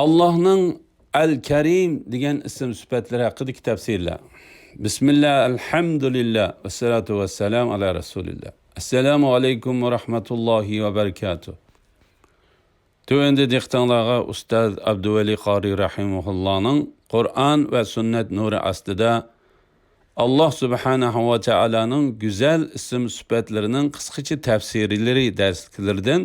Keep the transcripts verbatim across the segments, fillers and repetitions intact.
ئاللاھنىڭ ئەل كەرىم دېگەن ئىسىم سۈپەتلىرى ھەققىدىكى تەپسىرلەر. بىسمىللا، ئەلھەمدۇلىللا، ۋەسسالاتۇ ۋەسسالامۇ ئالا رەسۇلىللا. ئەسسالامۇ ئەلەيكۇم ۋە رەھمەتۇللاھى ۋە بەرىكاتۇھ. تۆۋەندە دىققىتىڭلارغا ئۇستاز ئابدۇۋەلى قارى رەھىمەھۇللانىڭ قۇرئان ۋە سۈننەت نۇرى ئاستىدا ئاللاھ سۇبھانەھۇ ۋە تائالانىڭ گۈزەل ئىسىم سۈپەتلىرىنىڭ قىسقىچە تەپسىرلىرى دەرسلىكلىرىدىن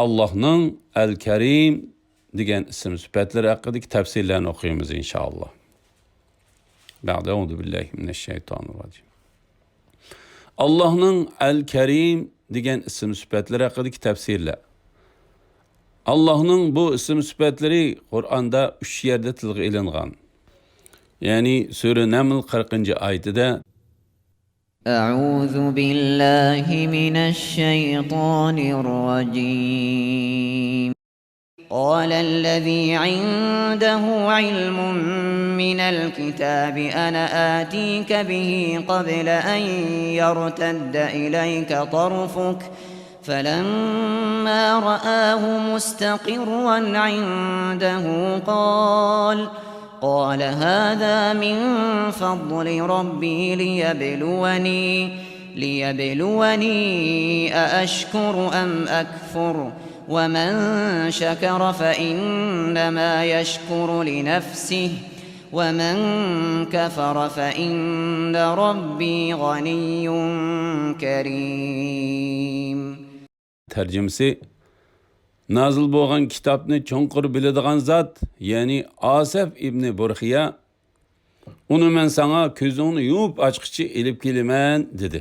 ئاللاھنىڭ ئەل كەرىم دېگەن ئىسىم سۈپەتلىرى ھەققىدىكى تەپسىرلەرنى ئوقۇيمىز، ئىنشائاللاھ. بەئدە، ئەئۇزۇ بىللاھى مىنەششەيتانىررەجىم. ئاللاھنىڭ ئەل كەرىم دېگەن ئىسىم سۈپەتلىرى ھەققىدىكى تەپسىرلەر. ئاللاھنىڭ بۇ ئىسىم سۈپەتلىرى قۇرئاندا ئۈچ يەردە تىلغا ئېلىنغان. يەنى سۈرە نەمل قىرىقىنچى ئايىتىدە، أعوذ بالله من الشيطان الرجيم. قال الذي عنده علم من الكتاب أنا آتيك به قبل أن يرتد إليك طرفك فلما رآه مستقرا عنده قال قال هذا من فضل ربي ليبلوني ليبلوني أأشكر أم أكفر ومن شكر فإنما يشكر لنفسه ومن كفر فإن ربي غني كريم. تەرجىمىسى، نازىل بولغان كىتابنى چوڭقۇر بىلىدىغان زات، يەنى ئاسەف ئىبنى بۇرخىيا، ئۇنى مەن ساڭا كۆزۈڭنى يۇمۇپ ئاچقۇچە ئېلىپ كېلىمەن، دېدى.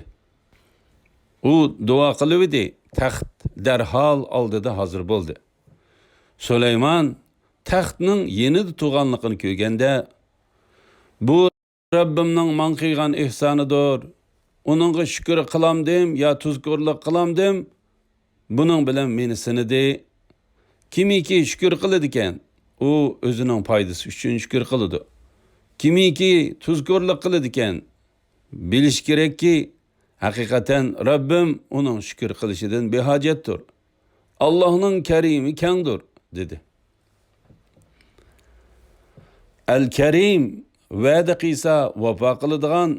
ئۇ دۇئا قىلىۋىدى، تەخت دەرھال ئالدىدا ھازىر بولدى. سۇلايمان تەختنىڭ يېنىدا تۇرغانلىقىنى كۆرگەندە، بۇ رەببىمنىڭ ماڭا قىلغان ئېھسانىدۇر. ئۇنىڭغا شۈكۈر قىلامدىم يا تۇزكورلۇق قىلامدىم، بۇنىڭ بىلەن مېنى سىنىدى. كىمكى شۈكۈر قىلىدىكەن، ئۇ ئۆزىنىڭ پايدىسى ئۈچۈن شۈكۈر قىلىدۇ. كىمكى تۇزكورلۇق قىلىدىكەن، بىلىشى كېرەككى، ھەقىقەتەن رەببىم ئۇنىڭ شۈكۈر قىلىشىدىن بىھاجەتتۇر. ئاللاھنىڭ كەرىمى كەڭدۇر، دېدى. ئەل كەرىم، ۋەدە قىلسا ۋاپا قىلىدىغان،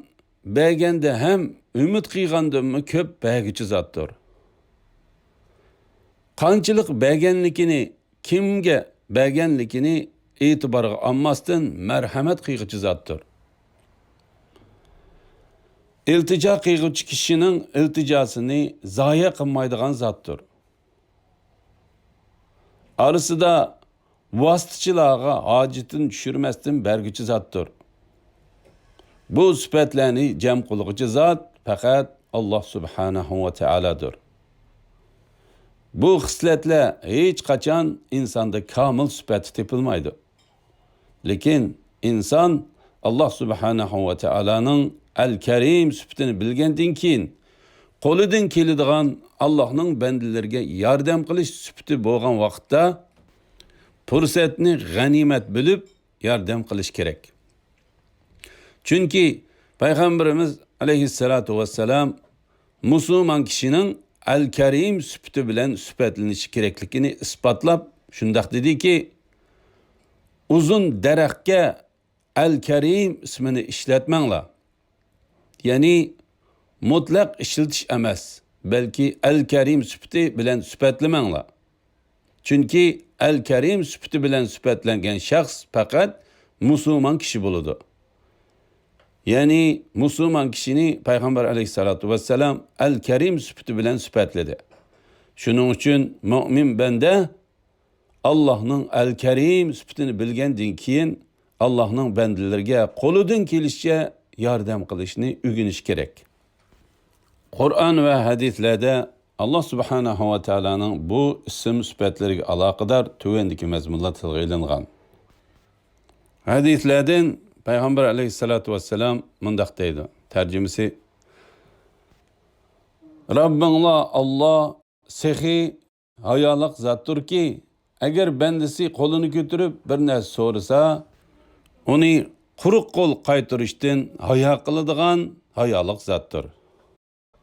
بەرگەندە ھەم ئۈمىد قىلغاندىنمۇ كۆپ بەرگۈچى زاتتۇر. قانچىلىك بەرگەنلىكىنى، كىمگە بەرگەنلىكىنى ئېتىبارغا ئالماستىن مەرھەمەت قىلغۇچى زاتتۇر. ئىلتىجا قىلغۇچى كىشىنىڭ ئىلتىجاسىنى زايە قىلمايدىغان زاتتۇر. ئارىسىدا ۋاسىتىچىلارغا ھاجىتىنى چۈشۈرمەستىن بەرگۈچى زاتتۇر. بۇ سۈپەتلەرنى جەم قىلغۇچى زات پەقەت ئاللاھ سۇبھانەھۇ ۋە تائالادۇر. بۇ خىسلەتلەر ھېچقاچان ئىنساندا كامىل سۈپەتتە تېپىلمايدۇ. لېكىن ئىنسان ئاللاھ سۇبھانەھۇ ۋە تائالانىڭ ئەل كەرىم سۈپىتىنى بىلگەندىن كېيىن، قولىدىن كېلىدىغان ئاللاھنىڭ بەندىلىرىگە ياردەم قىلىش سۈپىتى بولغان ۋاقىتتا، پۇرسەتنى غەنىيمەت بىلىپ ياردەم قىلىش كېرەك. چۈنكى پەيغەمبىرىمىز ئەلەيھىسسالاتۇ ۋەسسالام مۇسۇلمان كىشىنىڭ ئەل كەرىم سۈپىتى بىلەن سۈپەتلىنىشى كېرەكلىكىنى ئىسپاتلاپ شۇنداق دېدىكى، ئۇزۇن دەرەخكە ئەل كەرىم ئىسمىنى ئىشلەتمەڭلار. يەنى مۇتلەق ئىشلىتىش ئەمەس، بەلكى ئەل كەرىم سۈپىتى بىلەن سۈپەتلىمەڭلار. چۈنكى ئەل كەرىم سۈپىتى بىلەن سۈپەتلەنگەن شەخس پەقەت مۇسۇلمان كىشى بولىدۇ. يەنى مۇسۇلمان كىشىنى پەيغەمبەر ئەلەيھىسسالاتۇ ۋەسسالام ئەل كەرىم سۈپىتى بىلەن سۈپەتلىدى. شۇنىڭ ئۈچۈن مۆمىن بەندە ئاللاھنىڭ ئەل كەرىم سۈپىتىنى بىلگەندىن كېيىن، ئاللاھنىڭ بەندىلىرىگە قولىدىن كېلىشىچە ياردەم قىلىشنى ئۆگىنىشى كېرەك. قۇرئان ۋە ھەدىسلەردە ئاللاھ سۇبھانەھۇ ۋە تائالانىڭ بۇ ئىسىم سۈپەتلىرىگە ئالاقىدار تۆۋەندىكى مەزمۇنلار تىلغا ئېلىنغان. ھەدىسلەردىن پەيغەمبەر ئەلەيھىسسالاتۇ ۋەسسالام مۇنداق دەيدۇ، تەرجىمىسى، رەببىڭلار ئاللاھ سېخىي، ھايالىق زاتتۇركى، ئەگەر بەندىسى قولىنى كۆتۈرۈپ بىر نەرسە سورىسا، ئۇنى قۇرۇق قول قايتۇرۇشتىن ھايا قىلىدىغان ھايالىق زاتتۇر.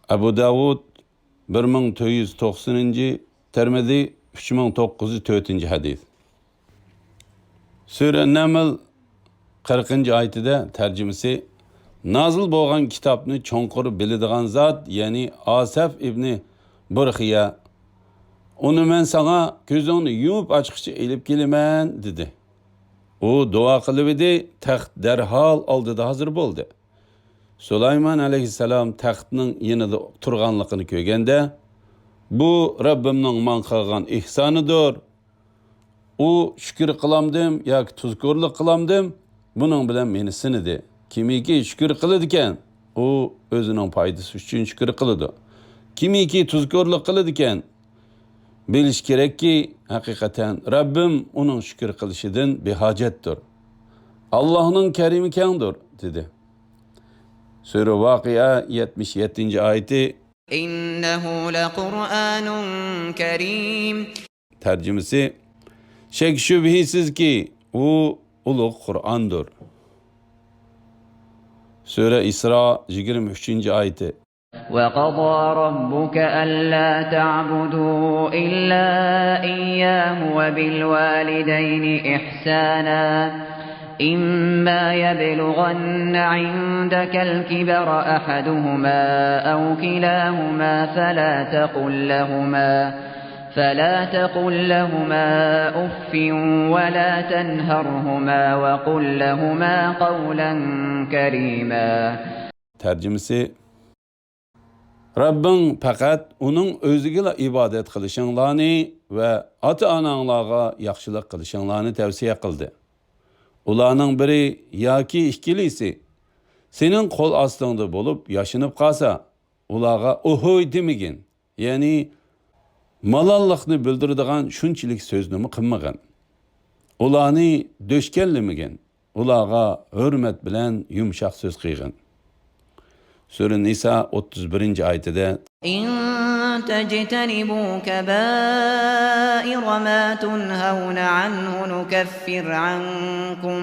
ئەبۇ داۋۇد، بىر مىڭ تۆت يۈز توقسىنىنچى، تىرمىزى، ئۈچ مىڭ توققۇز يۈز تۆتىنچى ھەدىس. سۈرە نەمل قىرىقىنچى ئايىتىدە، تەرجىمىسى، نازىل بولغان كىتابنى چوڭقۇر بىلىدىغان زات، يەنى ئاسەف ئىبنى بۇرخىيە، ئۇنى مەن ساڭا كۆزۈڭنى يۇمۇپ ئاچقۇچە ئېلىپ كېلىمەن، دېدى. ئۇ دۇئا قىلىۋىدى، تەخت دەرھال ئالدىدا ھازىر بولدى. سۇلايمان ئەلەيھىسسالام تەختنىڭ يېنىدا تۇرغانلىقىنى كۆرگەندە، بۇ رەببىمنىڭ ماڭا قىلغان ئېھسانىدۇر. ئۇ شۈكۈر قىلامدىم ياكى تۇزكورلۇق قىلامدىم، بۇنىڭ بىلەن مېنى سىنىدى. كىمكى شۈكۈر قىلىدىكەن، ئۇ ئۆزىنىڭ پايدىسى ئۈچۈن شۈكۈر قىلىدۇ. كىمكى تۇزكورلۇق قىلىدىكەن، بىلىش كېرەككى، ھەقىقەتەن رەببىم ئۇنىڭ شۈكۈر قىلىشىدىن بىھاجەتتۇر. ئاللاھنىڭ كەرىمى كەڭدۇر، دېدى. سۈرە ۋاقىئە يەتمىش يەتتىنچى ئايىتى. إنه لقرآن كريم. تەرجىمىسى، شەك-شۈبھىسىزكى، ئۇ ئۇلۇغ قۇرئاندۇر. سۈرە ئىسرا، يىگىرمە ئۈچىنچى ئايىتى. وقضى ربك ألا تعبدوا إلا إياه وبالوالدين إحسانا إما يبلغن عندك الكبر أحدهما أو كلاهما فلا تقل لهما فلا تقل لهما أف ولا تنهرهما وقل لهما قولا كريما. تەرجىمىسى، رەببىڭ پەقەت ئۇنىڭ ئۆزىگىلا ئىبادەت قىلىشىڭلارنى ۋە ئاتا-ئاناڭلارغا ياخشىلىق قىلىشىڭلارنى تەۋسىيە قىلدى. ئۇلارنىڭ بىرى ياكى ئىككىلىسى سېنىڭ قول ئاستىڭدا بولۇپ ياشىنىپ قالسا، ئۇلارغا ئوھوي دېمىگىن. يەنى مالاللىقنى بىلدۈرىدىغان شۇنچىلىك سۆزنىمۇ قىلمىغىن. ئۇلارنى دۆشكەنلىمىگىن. ئۇلارغا ھۆرمەت بىلەن يۇمشاق سۆز قىلغىن. سۈرە نىسا ئوتتۇز بىرىنچى ئايىتىدە. إن تجتنبوا كبائر ما تنهون عنه نكفر عنكم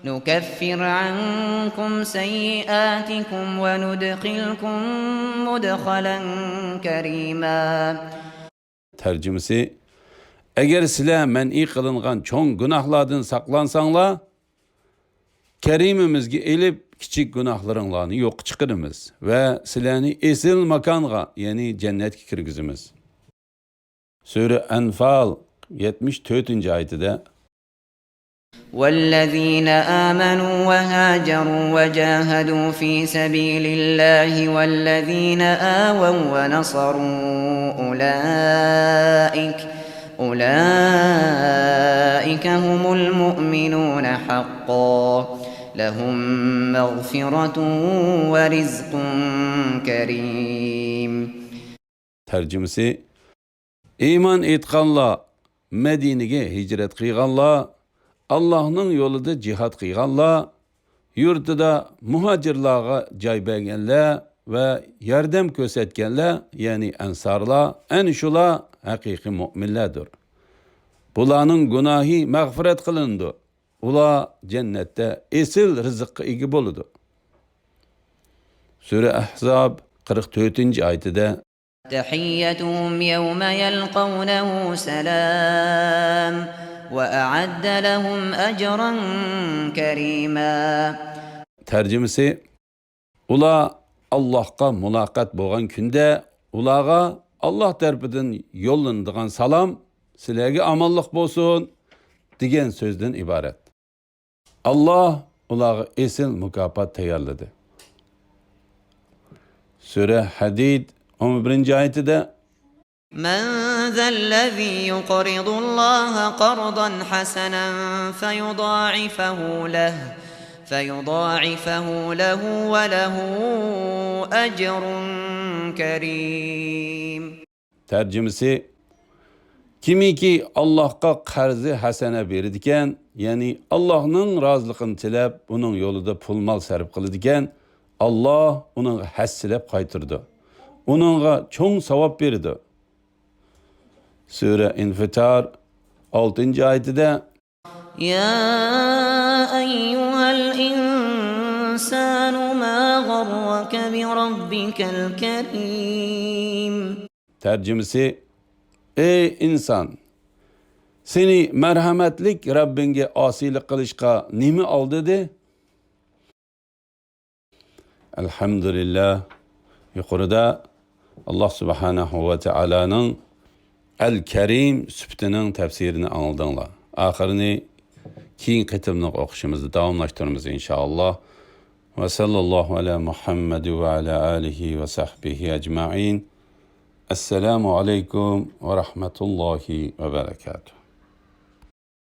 نكفر عنكم سيئاتكم وندخلكم مدخلا كريما. تەرجىمىسى، ئەگەر سىلەر مەنئى قىلىنغان چوڭ گۇناھلاردىن ساقلانساڭلار، كەرىمىمىزگە ئېلىپ، كىچىك گۇناھلىرىڭلارنى يوققا چىقىرىمىز ۋە سىلەرنى ئېسىل ماكانغا، يەنى جەننەتكە كىرگۈزىمىز. سۈرە ئەنفال يەتمىش تۆتىنچى ئايىتىدە. والذين آمنوا وهاجروا وجاهدوا في سبيل الله والذين آووا ونصروا أولئك أولئك هم المؤمنون حقا لهم مغفرة ورزق كريم. تەرجىمىسى، ئىمان ئېيتقانلار، مەدىنىگە ھىجرەت قىلغانلار، ئاللاھنىڭ يولىدا جىھاد قىلغانلار، يۇرتىدا مۇھاجىرلارغا جاي بەرگەنلەر ۋە ياردەم كۆرسەتكەنلەر، يەنى ئەنسارلار، ئەنە شۇلار ھەقىقىي مۆمىنلەردۇر. بۇلارنىڭ گۇناھى مەغپىرەت قىلىنىدۇ. ئۇلار جەننەتتە ئېسىل رىزىققا ئىگە بولىدۇ. سۈرە ئەھزاب قىرىق تۆتىنچى ئايىتىدە. تحيتهم يوم يلقونه سلام وأعد لهم أجرا كريما. تەرجىمىسى، ئۇلار ئاللاھقا مۇلاقات بولغان كۈندە ئۇلارغا ئاللاھ تەرىپىدىن يوللىنىدىغان سالام، سىلەرگە ئامانلىق بولسۇن، دېگەن سۆزدىن ئىبارەت. ئاللاھ ئۇلارغا ئېسىل مۇكاپات تەييارلىدى. سۈرە ھەدىد ئون بىرىنچى ئايىتىدە. من ذا الذي يقرض الله قرضا حسنا فيضاعفه له فيضاعفه له وله أجر كريم. تەرجىمىسى، كىمكى ئاللاھقا قەرزى ھەسەنە بېرىدىكەن، يەنى ئاللاھنىڭ رازىلىقىنى تىلەپ، ئۇنىڭ يولىدا پۇل-مال سەرپ قىلىدىكەن، ئاللاھ ئۇنىڭغا ھەسسىلەپ قايتۇرىدۇ. ئۇنىڭغا چوڭ ساۋاب بېرىدۇ. سۈرە ئىنفىتار ئالتىنچى ئايىتىدە. يا أيها الإنسان ما غرك بربك الكريم. تەرجىمىسى، ئەي ئىنسان، سېنى مەرھەمەتلىك رەببىڭگە ئاسىيلىق قىلىشقا نېمە ئالدىدى؟ ئەلھەمدۇلىللا، يۇقىرىدا ئاللا سۇبھانەھۇ ۋە تائالانىڭ ئەل كەرىم سۈپىتىنىڭ تەپسىرىنى ئاڭلىدىڭلار. ئاخىرىنى كېيىنكى قېتىملىق ئوقۇشىمىزدا داۋاملاشتۇرىمىز، ئىنشائاللا. ۋە سەللەللاھۇ ئەلا مۇھەممەد ۋە ئەلا ئالىھى ۋە سەھبىھى ئەجمەئىن. ئەسسالامۇ ئەلەيكۇم ۋە رەھمەتۇللاھى ۋە بەرەكاتۇھ.